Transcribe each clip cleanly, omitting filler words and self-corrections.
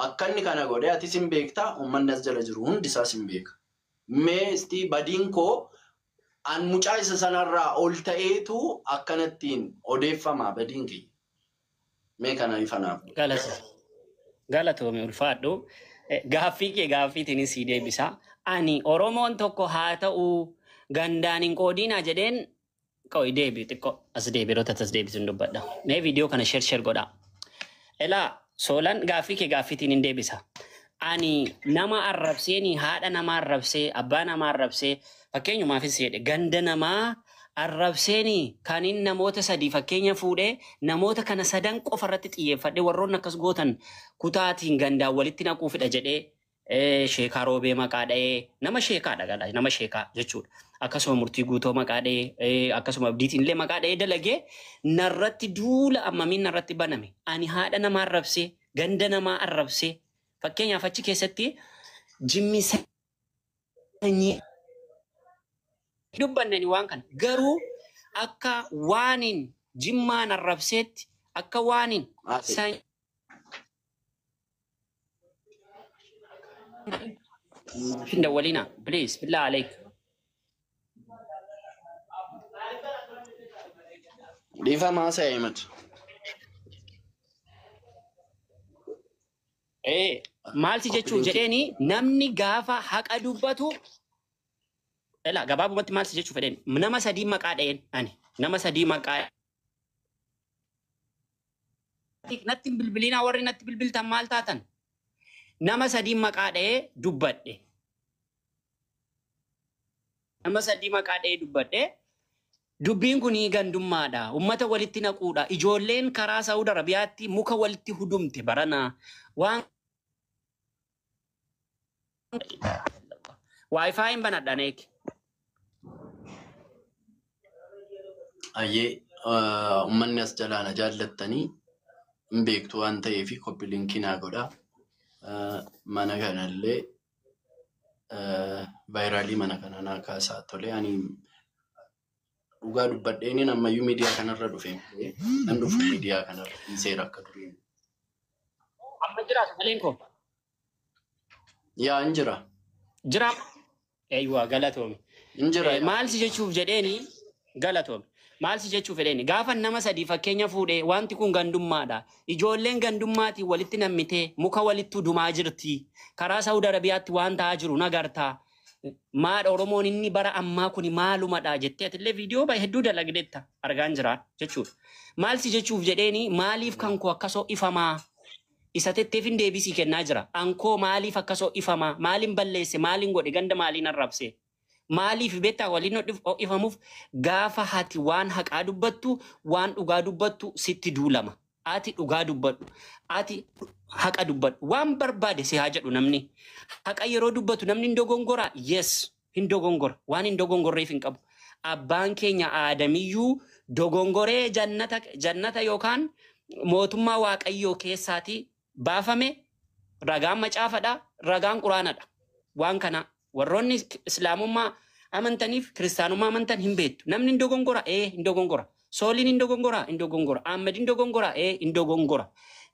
Akka inni kana godhe atis hin beektaa, uummanni as jala jiru hundi isaas hin beeka. Mee isti badiin koo an mucaa isa sanarraa ol ta'eetu akkanattiin odeeffama badiin kiyya. Mee kana ifa naaf godhi. Galatoome. Galatoome ulfaadhu. Gaaffii kee gaaffiitiin sii deebisa. Ani Oromoon tokko haa ta'u gandaan hin qoodinaa jedheen qo'i deebi xiqqoo as deebi yeroo as deebisuun dubbadha. Mee viidiyoo kana share share godhaa. Elaa Soolan gaaffii kee gaaffiitiin hin deebisa. Ani nama arrabseeni haadha nama arrabsee abbaa nama arrabsee fakkeenyumaafis jedhe ganda namaa arrabseeni kanin namoota sadii fakkeenya fuudhee namoota kana sadan qofa irratti xiyyeeffadhe warroonni akkas gootan kutaatiin gandaan walitti naquu fedha jedhee sheekaa roobee maqaa dha'ee nama sheekaadha gala nama sheekaa jechuudha. Akkasuma murtii guutoo maqaa dha'ee akkasuma abdiitiin illee maqaa dha'ee dalagee narratti duula ammamiin narratti baname. Ani haadha namaa arrabsee ganda namaa arrabsee fakkeenyaaf achi keessatti jimmi sanyii dubbannani waan kana garuu akka waanin jimmaan arrabseetti akka waanin Haasa'e. sanyii hin dawwalina please billah aleek. Dhiifama haasa'e Ahmed. Maal si jechuuf jedheeni namni gaafa haqa dubbatu Ela gabaabumatti maal si jechuuf fedheen nama sadii maqaa dha'een ani nama sadii maqaa natti hin bilbilinaa warri natti bilbiltan maal taatan nama sadii maqaa dha'ee dubbadhe nama sadii maqaa dha'ee dubbadhe dubbiin kun gandummaadha ummata walitti naquudha ijoolleen karaa Saawud Arabiyaatti muka walitti hudumte barana waan Wi-Fi hin banadhaan eegi. Ayyee uummanni as jalaa na jaallattanii hin beektu waan ta'eef copy linkii naa godhaa. Mana kanallee viralii mana kana naa kaasaa tole. Ani dhugaa dubbadheeniin ammayyuu miidiyaa kanarra dhufe nan dhufu miidiyaa kanarra dhiiseera akka durii. Amma jira sagaleen koo. Yaa hin jira. Jira. Eeyyuu galatoome. Hin jira. Maal si jechuuf jedheeni galatoome. Maal si jechuuf jedheeni gaafa nama sadii fakkeenya fuudhee wanti kun gandummaadha. Ijoolleen gandummaatiin walitti nammitee muka walitti hudumaa jirti. Karaa Saawud Arabiyaatti waan ta'aa jiru nagartaa. Maadha Oromoon inni bara ammaa kun maalumadha jettee atillee viidiyoo baay'ee hedduu dalagdeetta argaan jira jechuudha. Maal si jechuuf jedheeni maaliif kan koo akkasoo ifamaa? Isa tetteef hin deebisii kennaa jira. Ankoo maaliif akkasoo ifamaa? Maaliin balleesse? Maaliin godhe? Ganda maaliin arrabse? Maaliif beektaa waliin ho'ifamuuf gaafa hati waan haqaa dubbattu waan dhugaa dubbattu sitti duulama. Ati dhugaa dubbadhu. Ati haqa dubbadhu. Waan barbaade si haa jedhu namni. Haqa yeroo dubbatu namni hin dogongoraa? Yes, hin dogongora. Waan hin dogongorreef hin qabu. Abbaan keenya aadamiyyuu dogongoree jannata jannata yookaan mootummaa waaqayyoo keessaatii baafame ragaan macaafadha, ragaan quraanadha. Waan kana warroonni islaamummaa amantaniif kiristaanummaa amantan hin beektu. Namni hin dogongora? Ee hin dogongora. Sooliin hin dogongora? Hin dogongora. Ahmed hin dogongora? Ee hin dogongora.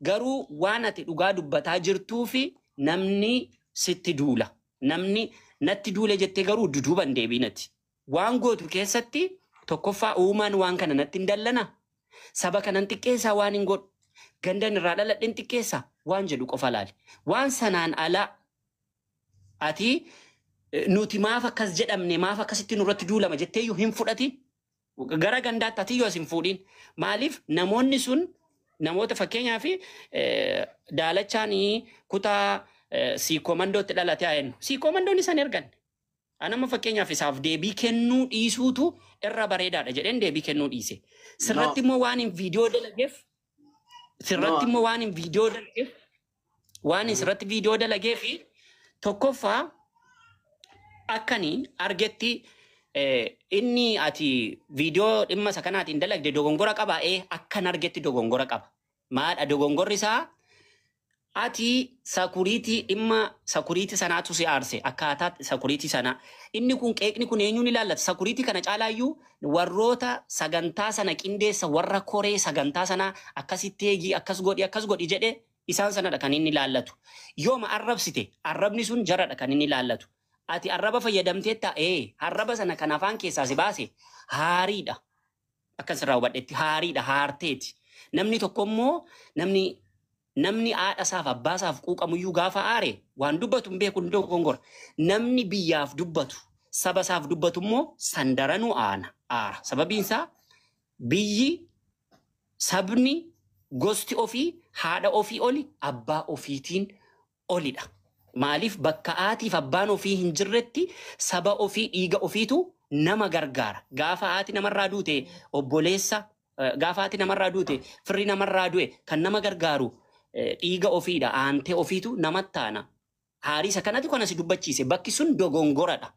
Garuu waan ati dhugaa dubbataa jirtuu fi namni sitti duula. Namni natti duule jettee garuu duduuba hin deebiinati. Waan gootu keessatti tokkoffaa uumaan waan kana natti hin dallana. Saba kanan xiqqeessaa waan hin godhu. Gandan irraa dhaladhen xiqqeessaa waan jedhu qofa laali. Waan sanaan ala ati nuti maaf akkas jedhamne maaf akkasitti nurratti duulama jetteeyyuu hin fudhatin. Gara gandaatti atiyyuu as hin fuudhin. Maaliif namoonni sun namoota fakkeenyaa fi daalachaan kutaa siikomandootti dhalate haa jennu. Siikomandoon isaan erganne. Anama fakkeenyaaf isaaf deebii kennuu dhiisuutu irra bareedaadha jedheen deebii kennuu dhiise. Sirratti immoo waan hin viidiyoo dalageef sirratti immoo waan hin viidiyoo dalageef waan hin sirratti viidiyoo dalageef tokkoffaa akkani argetti inni ati viidiyoo dhimma isa kanaatiin dalagde dogongora qaba akkan argetti dogongora qaba. Maadha dogongorri isaa ati sakuriitii dhimma sakuriitii sanaatu si aarse akkaataa sakuriitii sanaa. Inni kun qeeqni kun eenyuun ilaallata? Sakuriitii kana caalaayyuu warroota sagantaa sana qindeessa warra koree sagantaa sanaa akkasitti eegii akkas godhi akkas godhi jedhe Isaan sanadha kan inni ilaallatu. Yooma arrabsite arrabni sun jaradha kan inni ilaallatu. Ati arraba fayyadamteetta arraba sana kan afaan keessaa si baase haariidha. Akkan sirraa hubadhetti haariidha haarteeti. Namni tokko immoo namni haadha isaaf abbaa isaaf quuqamuyyuu gaafa aare waan dubbatu hin beeku dogongora. Namni biyyaaf dubbatu saba isaaf dubbatu immoo sandaranuu aara. Sababiin isaa biyyi sabni gosti ofii haadha ofii oli abbaa ofiitiin olidha. Maaliif bakka haatiif abbaan ofii hin jirretti saba ofii dhiiga ofiitu nama gargaara. Gaafa haati namarraa duute obboleessa, gaafa haati namarraa duute firri namarraa du'e kan nama gargaaru dhiiga ofiidha. Aantee ofiitu namatti taana. Haariisa kanatu kana si dubbachiise. Bakki sun dogongoradha.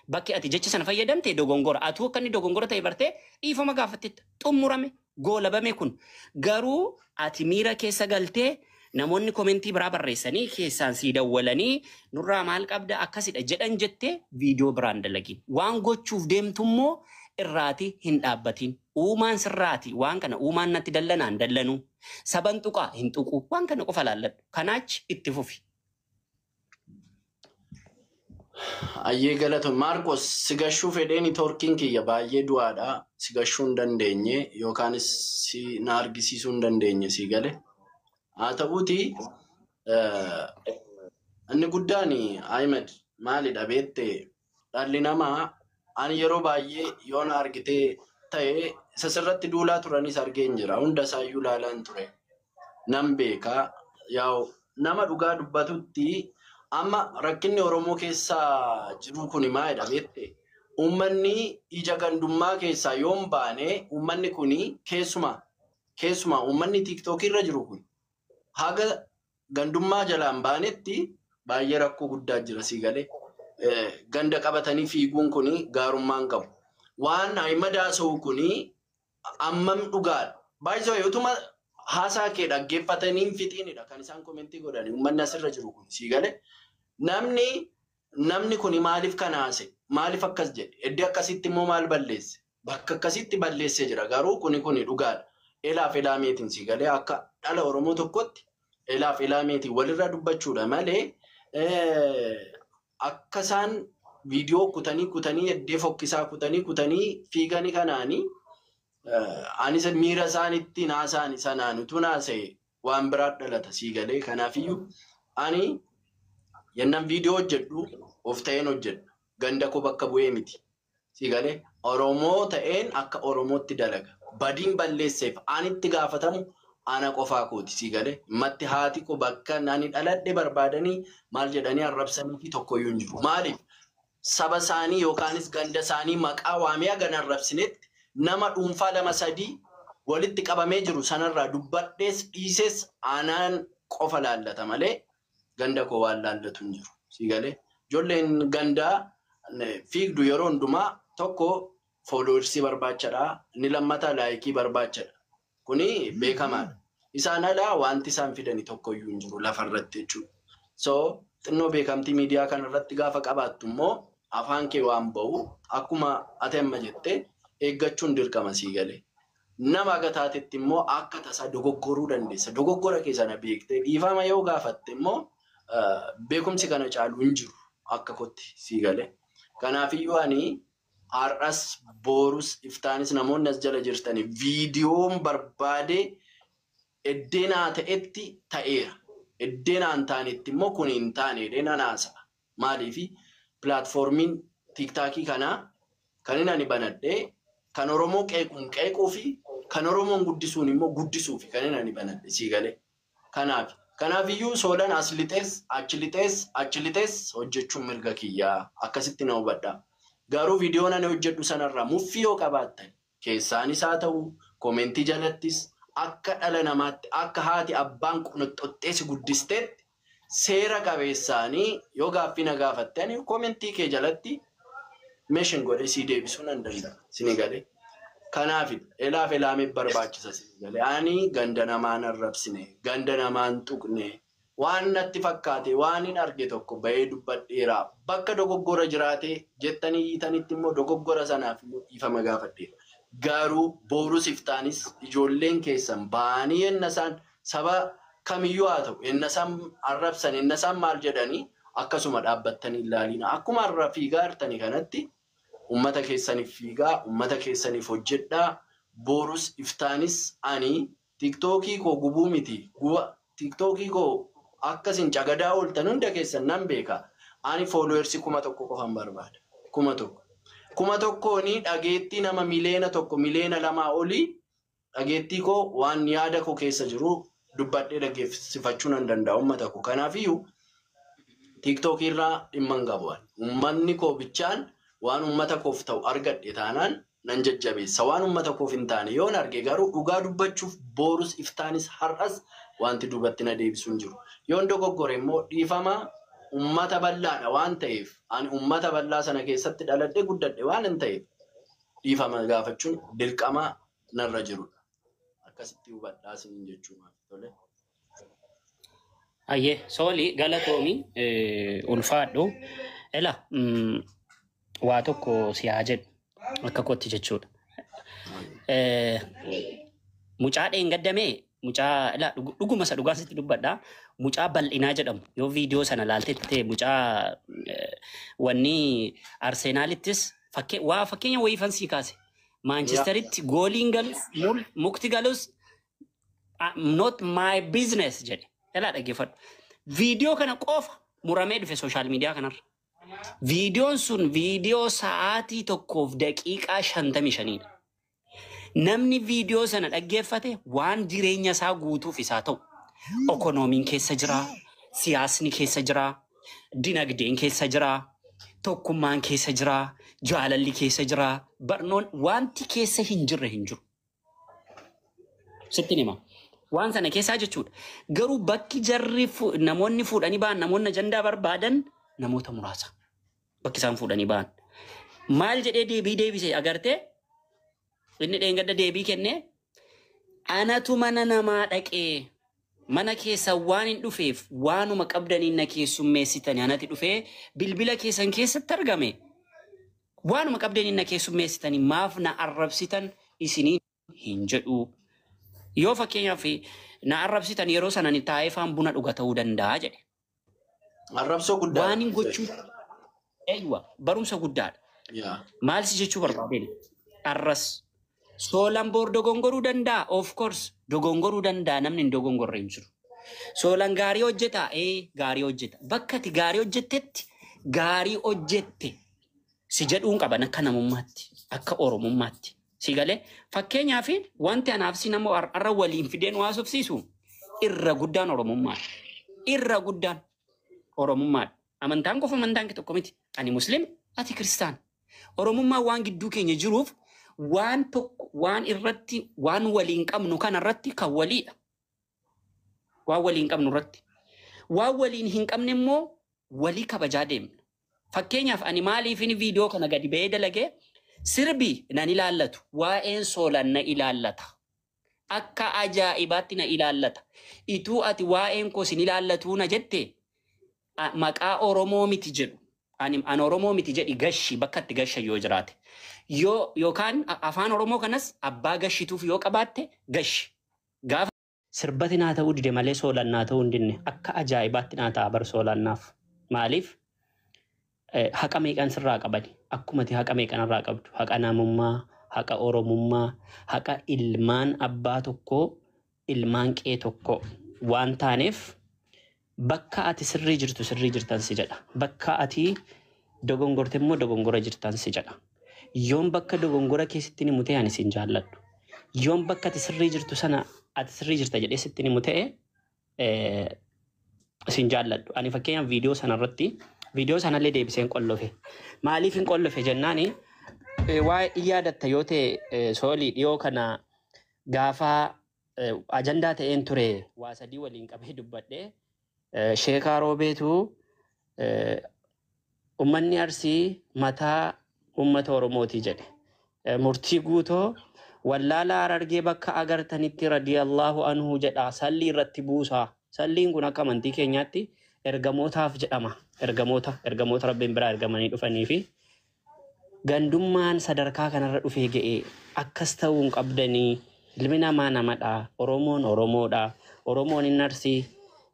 Bakki ati jecha sana fayyadamte dogongora. Atuu akka inni dogongora ta'e bartee dhiifama gaafattetta. Xumurame goolabame kun. Garuu ati miira keessa galtee namoonni komentii biraa barreessanii keessaan sii dawwalanii nurraa maal qabda akkasidha jedhan jettee viidiyoo biraan dalagin. Waan gochuuf deemtu immoo irraati hin dhaabbatin. Uumaan sirraati waan kana uumaan natti dallanaan dallanuu. Saban tuqaa hin tuqu waan kana qofa laalladhu. Kanaachi itti fufi. Ayyee galatoon Maarqos si gashuu fedhee neetwoorkiin kiyya baay'ee du'aadha. Si gashuu hin dandeenye yookaanis si na argisiisuu hin dandeenye si gale. Haa ta'uuti inni guddaan Ahmed maalidha beektee dhalli namaa ani yeroo baay'ee yoo na argitee ta'e isa sirratti duulaa turanis argee hin jira. Hunda isaayyuu ilaalaan ture. Nan beekaa yaa'u nama dhugaa dubbatutti amma rakkinni Oromoo keessa jiru kun maalidha beektee uummanni ija gandummaa keessaa yoo hin baane uummanni kun keessumaa uummanni tiiktookii irra jiru kun haga gandummaa jalaan baanetti baay'ee rakkoo guddaa jira sii galee. Ganda qabatanii fiiguun kun gaarummaa hin qabu. Waan Ahimad haasa'u kun ammam dhugaadha. Baay'isoo utuma haasaa kee dhaggeeffatanii hin fixiinidha kan isaan komentii godhani uummanni asirra jiru kun sii galee. Namni kun maaliif kana haase? Maaliif akkas jedhe? Iddoo akkasitti immoo maal balleesse? Bakka akkasitti balleessee jira garuu kuni dhugaadha. Elaaf elaameetiin sii galee akka dhala Oromoo tokkotti elaaf elaameetiin walirraa dubbachuudha malee akka isaan viidiyoo kutanii eddee fokkisaa kutanii fiiganii kanaanii anis miira isaanitti naasaan sanaan utuu naasa'e waan biraa dhalata sii galee. Kanaafiyyuu ani yennaan viidiyoo hojjedhu of ta'een hojjedha. Ganda koo bakka bu'ee miti. Sii galee Oromoo ta'een akka Oromootti dalaga. Badiin balleesseef ani itti gaafatamu ana qofaa kooti sii galee. Matti haati koo bakka ani dhaladhe barbaadanii maal jedhanii arrabsanii fi tokkoyyuu hin jiru. Maaliif saba isaanii yookaanis ganda isaanii maqaa waamee hagan arrabsinetti nama dhuunfaa 2-3 walitti qabamee jiru sanarraa dubbadhees dhiisees anaan qofa laallata malee ganda koo waan laallatu hin jiru. Sii galee ijoolleen gandaa fiigdu yeroo hundumaa tokko fooloorsii barbaachadha. Inni lammataa laayikii barbaachadha. Kuni beekamaadha. Isaan alaa wanti isaan fidani tokkoyyuu hin jiru lafarratti jechuudha. So xinnoo beekamtii miidiyaa kanarratti gaafa qabaattu immoo afaan kee waan bahu akkuma ati amma jettee eeggachuun dirqama sii galee. Nama aga taatetti immoo akka tasaa dogoggoruu dandeessa. Dogoggora kee sana beektee dhiifama yoo gaafatte immoo beekumsi kana caalu hin jiru akka kootti sii galee. Kanaafiyyuu ani har'as boorus iftaanis namoonni as jala jirtanii viidiyoon barbaade eddeenaa ta'etti ta'eera. Eddeenaa hin taanetti immoo kun hin taane eddeenaa haasa'a. Maaliifi pilaatfoormiin tiiktaakii kanaa kan inni ani banadhee kan Oromoo qeequun qeequu fi kan Oromoon guddisuun immoo guddisuu fi kan inni ani banadhe sii galee. Kanaafiyyuu soolan as lixees achi lixees achi lixees hojjechuun mirga kiyyaa akkasitti na hubadhaa. Garuu viidiyoon ani hojjedhu sanarraa muffii yoo qabaattan keessaanis haa ta'u komentii jalattis akka dhala namaatti akka haati abbaan qunuxxoxxeesi guddisteetti seera qabeessaanii yoo gaaffii na gaafattan komentii kee jalatti meeshin godhee sii deebisuu nan danda'a. Sini galee. Kanaaf elaaf elaamee barbaachisa sini galee. Ani ganda namaan arrabsine, ganda namaan tuqne, waan natti fakkaate waan hin arge tokko bahee dubbadheera. Bakka dogoggora jiraate jettanii hiitanitti immoo dogoggora sanaaf immoo dhiifama gaafadheera. Garuu boorus iftaanis ijoolleen keessan ba'anii yenna isaan saba Kamiyyuu haa ta'u, inna isaan arrabsan, inna isaan maal jedhanii akkasuma dhaabbattanii ilaalina. Akkuma har'a fiigaa jirtanii kanatti uummata keessaniif fiigaa, uummata keessaniif hojjedhaa. Borus iftaanis ani TikTokii koo gubuu miti. Guba TikTokii koo akkasin cagadaa ooltan hunda keessan nan beeka. Ani followersi 1000 qofan barbaada. 1000. 1000 dhageettii nama 1 miliyoona 2 miliyoona olii dhageettii koo waan yaada koo keessa jiru dubbadhee dhageessifachuu nan danda'a uummata koo. Kanaafiyyuu TikTokii irraa dhimma hin qabu. Uummanni koo bichaan waan uummata koof ta'u argadhe taanaan nan jajjabeessa. Waan uummata koof hin taane yoon arge garuu dhugaa dubbachuuf borus iftaanis har'as wanti duubatti na deebisu hin jiru. Yoon dogoggore immoo dhiifama uummata bal'aadha waan ta'eef ani uummata bal'aa sana keessatti dhaladhee guddadhe waan hin ta'eef dhiifama gaafachuun dirqama narra jirudha. Akkasitti hubadhaa isiniin jechuudha. Tole. Ayyee sooli galatoomi ulfaadhu. Ela waa tokko si haa jedhu akka kootti jechuudha. Mucaa dheengaddamee mucaa ela dhuguma isa dhugaa sitti dubbadhaa. Mucaa bal'inaa jedhamu yoo viidiyoo sana laaltetti mucaa wanni Arsenaalittis waa fakkeenya wayii sii kaase. Maanchesteritti gooliin galus mukti galus not my business jedhe. Elaa dhaggeeffadhu. Viidiyoo kana qofa muramee dhufe social media kanarra. Viidiyoon sun viidiyoo sa'aatii 1:55dha. Namni viidiyoo sana dhaggeeffate waan jireenya isaa guutuuf isaa ta'u. Okonoomiin keessa jira, siyaasni keessa jira, dinagdeen keessa jira, tokkummaan keessa jira, jaalalli keessa jira, barnoon wanti keessa hin jirre hin jiru. Sitti hima. Waan sana keessaa jechuudha. Garuu bakki jarri namoonni fuudhanii ba'an namoonni ajandaa barbaadan namoota muraasa. Bakki isaan fuudhanii ba'an. Maal jedhee deebii deebise agartee? Inni dheengadda deebii kennee anatu mana namaa dhaqee mana keessa waan hin dhufeef waanuma qabdaniin na keessummeessitani anati dhufee bilbila keessan keessatti argame waanuma qabdaniin na keessummeessitani maaf na arrabsitan isinii hin jedhu. Yoo fakkeenyaaf na arrabsitan yeroo sana ani taa'ee faan buna dhuga ta'uu danda'a jedhe. Arrabsoo guddaa. Waan hin gochuu eeywa barumsa guddaadha. Maal si jechuu barbaadeen? Arras. Soolan boor dogongoruu danda'a. Of course dogongoruu danda'a namni hin dogongorre hin jiru. Soolan gaarii hojjeta? Ee gaarii hojjeta. Bakka ati gaarii hojjettetti gaarii hojjette si jedhuun qaban akka namummaatti akka oromummaatti. Si galee fakkeenyaaf wanti anaaf si nama har'a waliin fideen waa sobsiisu irra guddaan oromummaadha. Irra guddaan oromummaadha. Amantaan qofa amantaan kee tokko miti. Ani muslim ati kiristaana. Oromummaan waan gidduu keenya jiruuf waan tokko waan irratti waan waliin qabnu kanarratti kan waliidha. Waan waliin qabnu irratti. Waan waliin hin qabne immoo walii kabajaa deemna. Fakkeenyaaf ani maaliifin viidiyoo kana gadi ba'ee dalagee sirbi nan ilaallatu waa'een soolan na ilaallata. Akka ajaa'ibaatti na ilaallata. Ituu ati waa'een koo sin ilaallatuu na jette maqaa Oromoo miti jedhu. Ani an Oromoo miti jedhi gashi bakka itti gasha yoo jiraate. Yoo yookaan afaan Oromoo kanas abbaa gashituuf yoo qabaatte gashi. Gaafa sirbati naa ta'uu dide malee soolan naa ta'uu hin dinne akka ajaa'ibaatti naa ta'a bar soolannaaf. Maaliif? Haqa meeqan sirraa qabani? Akkuma ati haqa meeqan irraa qabdu? Haqa namummaa, haqa Oromummaa, haqa ilmaan abbaa tokkoo, ilmaan qe'ee tokkoo waan taaneef bakka ati sirrii jirtu sirrii jirtan si jedha. Bakka ati dogongorte immoo dogongora jirtan si jedha. Yoon bakka dogongora keessatti ni mutee ani sin jaalladhu. Yoon bakka ati sirrii jirtu sana ati sirrii jirta jedhee sitti ni mutee sin jaalladhu. Ani fakkeenyaaf viidiyoo sanarratti viidiyoo sanallee deebisee hin qollofe. Maaliif hin qollofe jennaani waa'ee yaadatta yoo ta'e soolii dhiyoo kana gaafa ajandaa ta'een ture waa sadii waliin qabee dubbadhee sheekaa roobeetu ummanni Arsii mataa ummata Oromooti jedhe. Murtii guutoo wallaala Harargee bakka agartanitti radiyallahu anhu jedha sallii irratti buusaa. Salliin kun akka amantii keenyaatti ergamootaaf jedhama. Ergamoota ergamoota rabbiin biraa ergamanii dhufanii fi gandummaan sadarkaa kanarra dhufee ga'ee akkas ta'uu hin qabdanii ilmi namaa namadha. Oromoon Oromoodha. Oromoon inni Arsii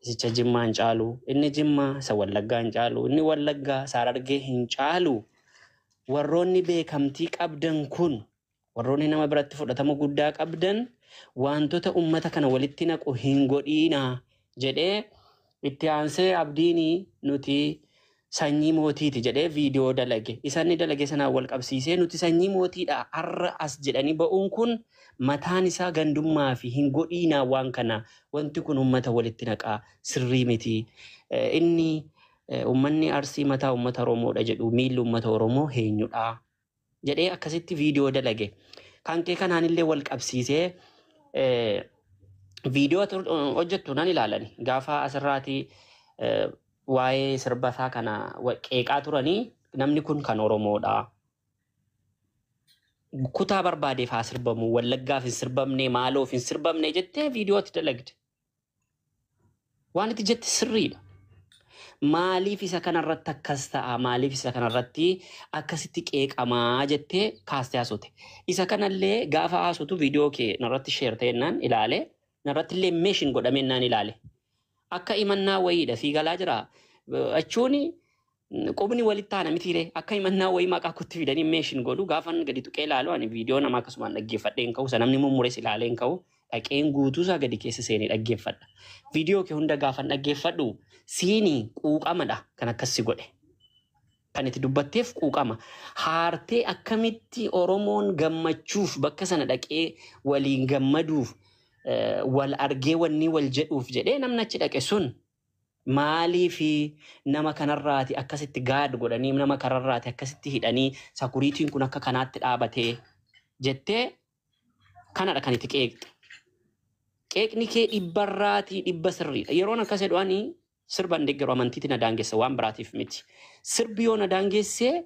isicha Jimmaa hin caalu, inni Jimmaa isa Wallaggaa hin caalu, inni Wallaggaa isa Harargee hin caalu. Warroonni beekamtii qabdan kun, warroonni nama biratti fudhatama guddaa qabdan, wantoota ummata kana walitti naqu hin godhiinaa jedhee. Itti aansee Abdiin nuti sanyii mootiiti jedhee viidiyoo dalage. Isa inni dalage sanaan wal qabsiisee nuti sanyii mootiidha har'a as jedhanii ba'uun kun mataan isaa gandummaa fi hin godhiinaa waan kana, wanti kun ummata walitti naqaa, sirrii miti. Inni uummanni Arsii mataa uummata Oromoodha jedhu, miilli uummata Oromoo eenyudha jedhee akkasitti viidiyoo dalage. Kan kee kanaan illee wal qabsiisee viidiyoo hojjettu nan ilaalani. Gaafa asirraati waa'ee sirbasaa kana qeeqaa turanii, namni kun kan Oromoodha. Kutaa barbaadeef haa sirbamu, Wallaggaaf hin sirbamne, maaloof hin sirbamne jettee viidiyootti dalagde. Waan itti jette sirriidha. Maaliif isa kanarratti akkas ta'a? Maaliif isa kanarratti akkasitti qeeqamaa jettee kaastee haasote. Isa kanallee gaafa haasotu viidiyoo kee narratti share ta'ennaan ilaale, narratti illee meeshin godhamennaan ilaale. Akka himannaa wayiidha sii galaa jira. Achuuni qubni walitti aana mitiire, akka himannaa wayii maqaa kotti fidanii meeshin godhu. Gaafan gadi tuqee ilaalu, ani viidiyoo nama akkasumaan dhaggeeffadhee hin ka'u, isa namni mummures ilaalee hin ka'u, dhaqeen guutuusaa gadi keessa seenee dhaggeeffadha. Viidiyoo kee hunda gaafan dhaggeeffadhu siini quuqamadha kan akkas si godhe. Kan itti dubbatteef quuqama. Haartee akkamitti Oromoon gammachuuf bakka sana dhaqee waliin gammaduuf, wal argee wanni wal jedhuuf jedhee namni achi dhaqe sun maaliifi nama kanarraati akkasitti gaad godhanii, nama kanarraati akkasitti hidhanii, sakuriitiin kun akka kanaatti dhaabatee jettee kanadha kan itti qeeqxe. Qeeqni kee dhibbarraatii dhibba sirriidha. Yeroon akkas jedhu ani sirba hin deeggaru, amantiitti na daangessa, waan biraatiif miti. Sirbi yoo na daangessee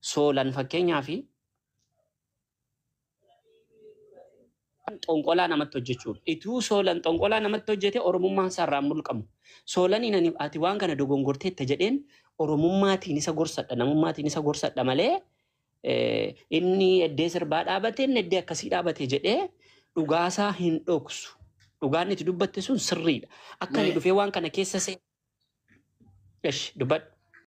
soolan fakkeenyaa fi xonqolaa namatti hojjechuudha. Ituu soolan xonqolaa namatti hojjete Oromummaan isaa irraa hin mulqamu. Soolaniin ani ati waan kana dogongorteetta jedheen Oromummaatiin isa gorsadha, namummaatiin isa gorsadha malee inni eddee sirbaa dhaabate, inni eddee akkasii dhaabate jedhee dhugaasaa hin dhoksu. Dhugaan itti dubbatte sun sirriidha. Akka inni dhufee waan kana keessa seen. Esh, dubbadhu.